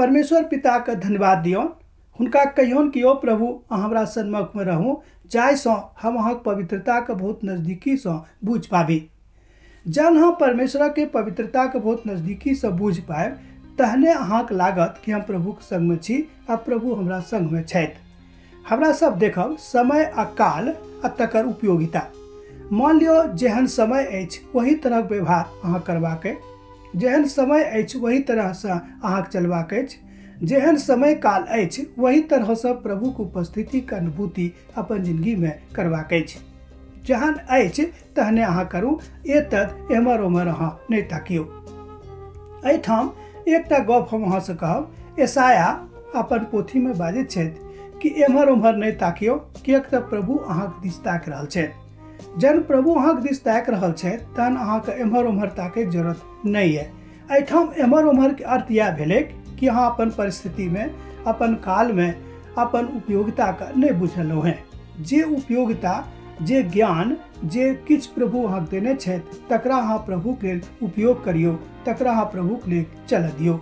परमेश्वर पिताके धन्यवाद दियौन, हुनका कहियौन कि यौ प्रभु अहाँ हमरा सन्मुखमे रहू, जाहिसँ हम अहाँके पवित्रताके बहुत नजदीकीसँ बुझि पाबी। जहन अहाँ परमेश्वरके पवित्रताके बहुत नजदीकीसँ बुझि पायब तहने अहाँके लागत कि हम प्रभुके संगमे छी आ प्रभु हमरा संगमे छथि। हमरा सब देखब समय आ काल आ तकर उपयोगिता। मान लियौ जेहन समय अछि ओही तरहक व्यवहार अहाँ करबाक अछि, जेहन समय अछि ओही तरहसँ अहाँके चलबाक अछि, जेहन समय काल अछि वही तरहसँ प्रभुके उपस्थितिके अनुभूति अपन जिंदगीमे करबाक अछि। जहन अछि तहने अहाँ करू, एतद एम्हर ओम्हर अहाँ नहि ताकियौ। एहिठाम एकटा गप हम अहाँसँ कहब, एसाया अपन पोथीमे बाजैत छथि कि एम्हर ओम्हर नहि ताकियौ, किएक तऽ प्रभु अहाँके दिस ताकि रहल छथि। जहन प्रभु अहाँके दिस ताकि रहल छथि तहन अहाँके एम्हर ओम्हर ताकैके जरूरत नहि अइ। एहिठाम एम्हर ओम्हरके अर्थ इएह भेलै कि अहाँ अपन परिस्थितिमे, अपन कालमे अपन उपयोगिताके नहि बुझलहुँ हेँ। जे उपयोगिता, जे ज्ञान, जे किछु प्रभु अहाँके देने छथि तकरा अहाँ प्रभुके लेल उपयोग करियौ, तकरा अहाँ प्रभुके लेल चलऽ दियौ,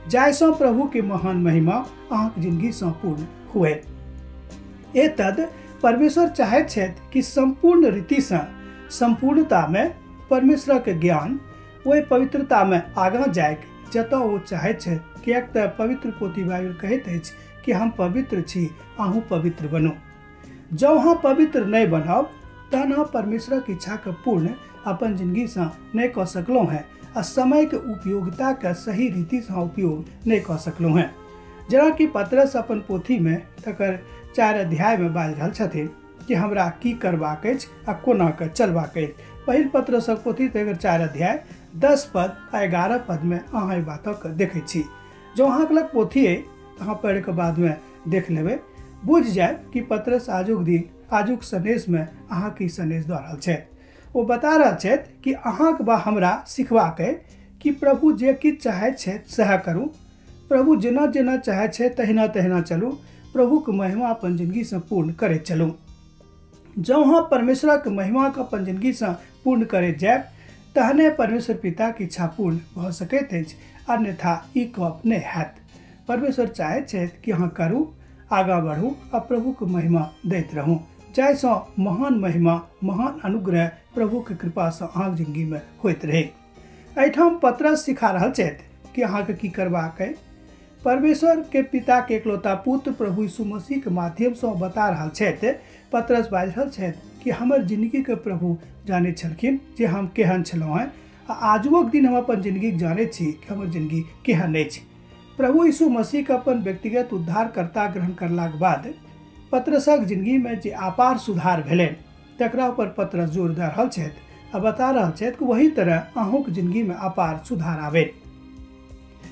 जाहिसँ प्रभुके महान महिमा अहाँके जिंदगीसँ पूर्ण हुए। एतद परमेश्वर चाहैत छथि कि सम्पूर्ण रीतिसँ, सम्पूर्णतामे परमेश्वरके ज्ञान ओहि पवित्रतामे आगाँ जाइके जतऽ ओ चाहैत छथि। किएक तऽ पवित्र पोथी बाइबल कहैत अछि कि हम पवित्र छी, अहूँ पवित्र बनू। जँ अहाँ पवित्र नहि बनब तहन अहाँ परमेश्वरक इच्छाके पूर्ण अपन जिंदगीसँ नहि कऽ सकलहुँ हेँ आ समयके उपयोगिताके सही रीतिसँ उपयोग नहि कऽ सकलहुँ हेँ। जेनाकि पतरस अपन पोथीमे तकर 4 अध्यायमे बाजि रहल छथिन कि हमरा की करबाक अछि आ कोना कऽ चलबाक अछि। पहिल पतरसक पोथी तकर 4 अध्याय 10 पद आ 11 पदमे अहाँ एहि बातके देखै छी। जँ अहाँके लग पोथी अइ तऽ अहाँ पढ़िकऽ बादमे देख लेबै, बुझि जायब कि पतरस आजुक दिन, आजुक सन्देशमे अहाँके ई सन्देश दऽ रहल छथि। ओ बता रहल छथि कि अहाँके बा हमरा सिखबाक अइ कि प्रभु जे किछु चाहैत छथि सएह करू, प्रभु जेना जेना चाहैत छथि तहिना तहिना चलू, प्रभुके महिमा अपन जिंदगीसँ पूर्ण करैत चलू। जँ अहाँ परमेश्वरक महिमाके अपन जिंदगीसँ पूर्ण करैत जायब तहने परमेश्वर पिताके इच्छा पूर्ण भऽ सकैत अछि, अन्यथा ई गप नहि हैत। परमेश्वर चाहैत छथि कि अहाँ करू, आगाँ बढ़ू आ प्रभुके महिमा दैत रहू, जाहिसँ महान महिमा, महान अनुग्रह प्रभुके कृपासँ अहाँके जिंदगीमे होइत रहै। एहिठाम पतरस सिखा रहल छथि कि अहाँके की करबाक अइ। परमेश्वर के पिता के एकलौता पुत्र प्रभु यीशु मसीह के माध्यमसँ बता रहल छथि। पतरस बाजि रहल छथि कि हमर जिंदगीके प्रभु जानै छलखिन जे हम केहन छलहुँ हेँ आ आजुक दिन हम अपन जिंदगीके जानै छी कि हमर जिंदगी केहन अछि। प्रभु यीशु मसीहके अपन व्यक्तिगत उद्धारकर्ता ग्रहण करलाके बाद पतरसक जिंदगीमे जे अपार सुधार भेलनि तकरा ऊपर पतरस जोर दऽ रहल छथि आ बता रहल छथि कि वही तरह अहूँके जिंदगीमे अपार सुधार आबे।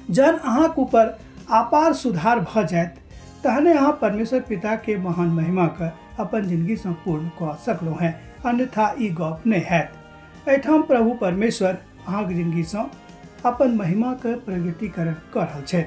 जहन अहाँके ऊपर अपार सुधार भऽ जायत तहने अहाँ परमेश्वर पिताके महान महिमाके अपन जिंदगीसँ पूर्ण कऽ सकलहुँ हेँ, अन्यथा ई गप नहि हैत। एहिठाम प्रभु परमेश्वर अहाँके जिंदगीसँ अपन महिमाके प्रगटीकरण कऽ रहल छथि।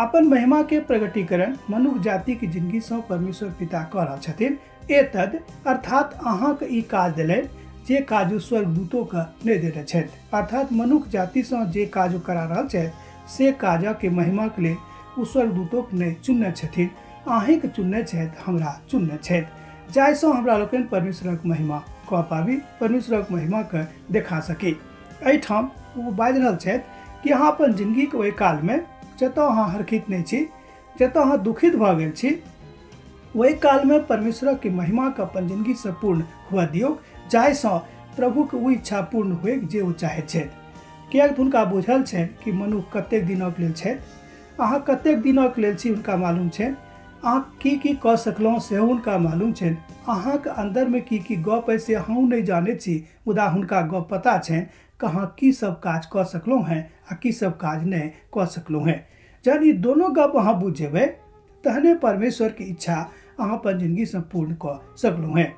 अपन महिमाके प्रगटीकरण मनुष्य जातिके जिंदगीसँ परमेश्वर पिता कऽ रहल छथिन। एतद अर्थात अहाँके ई काज देलनि जे काज ओ स्वर्गदूतोके नहि देने छथि, अर्थात मनुष्य जातिसँ जे काज ओ करा रहल छथि से काजके महिमाके लेल ओ स्वर्गदूतोके नहि चुनने छथिन, अहीँके चुनने छथि, हमरा चुनने छथि, जाहिसँ हमरा लोकनि परमेश्वरक महिमा कऽ पाबी, परमेश्वरक महिमाके देखा सकी। एहिठाम ओ बाजि रहल छथि कि अहाँ अपन जिंदगीके ओहि कालमे जतऽ अहाँ हरखित नहि छी, जतऽ अहाँ दुखित भऽ गेल छी, ओहि कालमे परमेश्वरके महिमाके अपन जिंदगीसँ पूर्ण हुअ दियौ, जाहिसँ प्रभुके ओ इच्छा पूर्ण हुए जे ओ चाहैत छथि। किएक तऽ हुनका बुझल छनि कि मनुख कतेक दिनक लेल छथि, अहाँ कतेक दिनक लेल छी हुनका मालूम छनि, अहाँ की की कऽ सकलहुँ सेहो हुनका मालूम छनि, अहाँके अन्दरमे की की गप अइ से अहूँ नहि जानै छी, मुदा हुनका गप पता छनि कि अहाँ की सब काज कऽ सकलहुँ हेँ आ की सब काज नहि कऽ सकलहुँ हेँ। जहन ई दोनो गप अहाँ बुझि जेबै तहने परमेश्वरके इच्छा अहाँ अपन जिंदगीसँ पूर्ण कऽ सकलहुँ हेँ।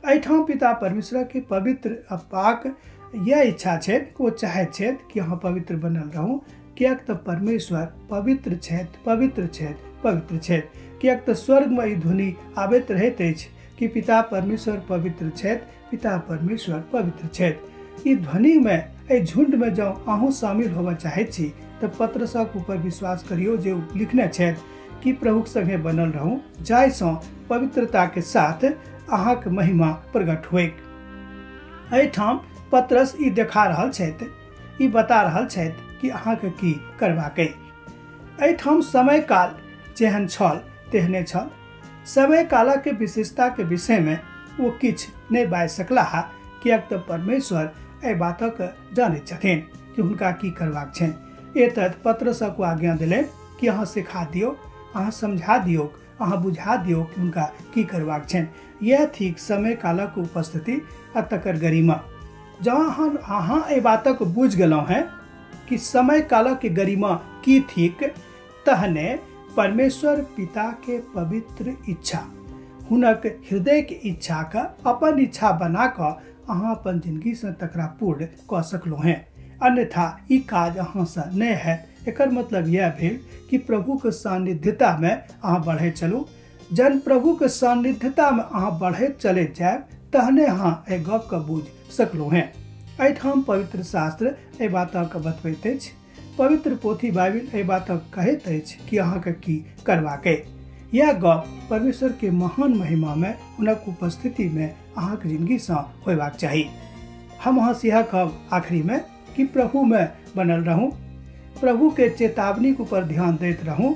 एहिठाम पिता परमेश्वरके पवित्र आ पाक यह इच्छा छथि, ओ चाहैत छथि कि अहाँ पवित्र बनल रहू, किएक तऽ परमेश्वर पवित्र छथि, पवित्र छथि, पवित्र छथि। किएक तऽ स्वर्गमे ई ध्वनि आबैत रहैत अछि कि पिता परमेश्वर पवित्र छथि, पिता परमेश्वर पवित्र छथि। ई ध्वनिमे, एहि झुण्डमे जँ अहूँ शामिल होबऽ चाहैत छी तऽ पत्रसक ऊपर विश्वास करियौ जे ओ लिखने छथि कि प्रभुक संगे बनल रहू, जाहिसँ पवित्रताके साथ अहाँके महिमा प्रकट होइक। एहिठाम पत्रस ई देखा रहल छथि, ई बता रहल छथि कि अहाँके की करबाक अइ। एहिठाम समय काल जेहन छल तेहने छल। समय कालक विशेषताके विषयमे ओ किछु नहि बाजि सकलाह, किएक तऽ परमेश्वर एहि बातक जानैत छथिन कि हुनका की करबाक छनि। एतद पत्रसक आज्ञा देलनि कि अहाँ सिखा दियौ, अहाँ समझा दियौ, अहाँ बुझा दियौ कि हुनका की करबाक छनि। यह थिक समय कालक उपस्थिति आ तकर गरिमा। जँ अहाँ एहि बातक बुझि गेलहुँ हेँ कि समय कालक गरिमा की थिक, तहने परमेश्वर पिता के पवित्र इच्छा, हुनक हृदय के इच्छा का अपन इच्छा बना कऽ अहाँ अपन जिंदगी से तकरा पूर्ण कऽ सकलहुँ हेँ। अन्यथा ई काज अहाँसँ नहि हैत। एकर मतलब यह भेल कि प्रभुके सान्निध्यतामे अहाँ बढ़ैत चलू। जन प्रभुके सान्निध्यतामे अहाँ बढ़ैत चलैत जायब तहने अहाँ एहि गपके बुझि सकलहुँ हेँ। एहिठाम पवित्र शास्त्र एहि बातके बतबैत अछि, पवित्र पोथी बाइबिल एहि बातक कहैत अछि कि अहाँके की करबाक अइ। यह गप परमेश्वर के महान महिमा में हुनक उपस्थिति में अहाँके जिंदगीसँ होयबाक चाही। हम अहाँ से यह कहब आखिरी में कि प्रभु में बनल रहूँ, प्रभु के चेतावनी के ऊपर ध्यान दैत रहूँ,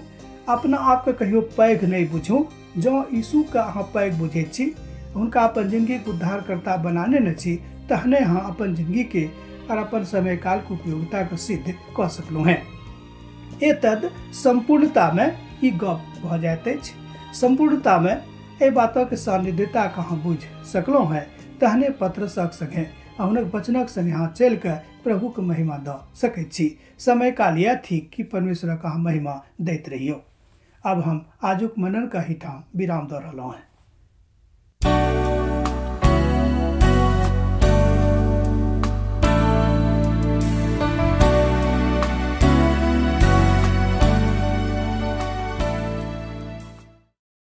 अपना आपके कहियो पैघ नहीं बुझूँ। जँ यीशुके अहाँ पैघ बुझैत छी, हुनका अपन जिंदगीके उद्धारकर्ता बनाने न छी, तहने अहाँ अपन जिंदगी के और अपन समय काल के उपयोगिता के सिद्ध कऽ सकलहुँ हेँ। एतद सम्पूर्णता में ई गप भऽ जाइत अछि। सम्पूर्णता में एहि बातक सान्निध्यता के अहाँ बुझि सकलहुँ हेँ, तहने पत्रसक संगे आ हुनक वचनक संगे अहाँ चलि कऽ प्रभुके महिमा दऽ सकैत छी। समय काल यह थिक कि परमेश्वरक अहाँ महिमा दैत रहियौ। अब हम आजुक मनन का एहिठाम विराम दऽ रहलहुँ हेँ।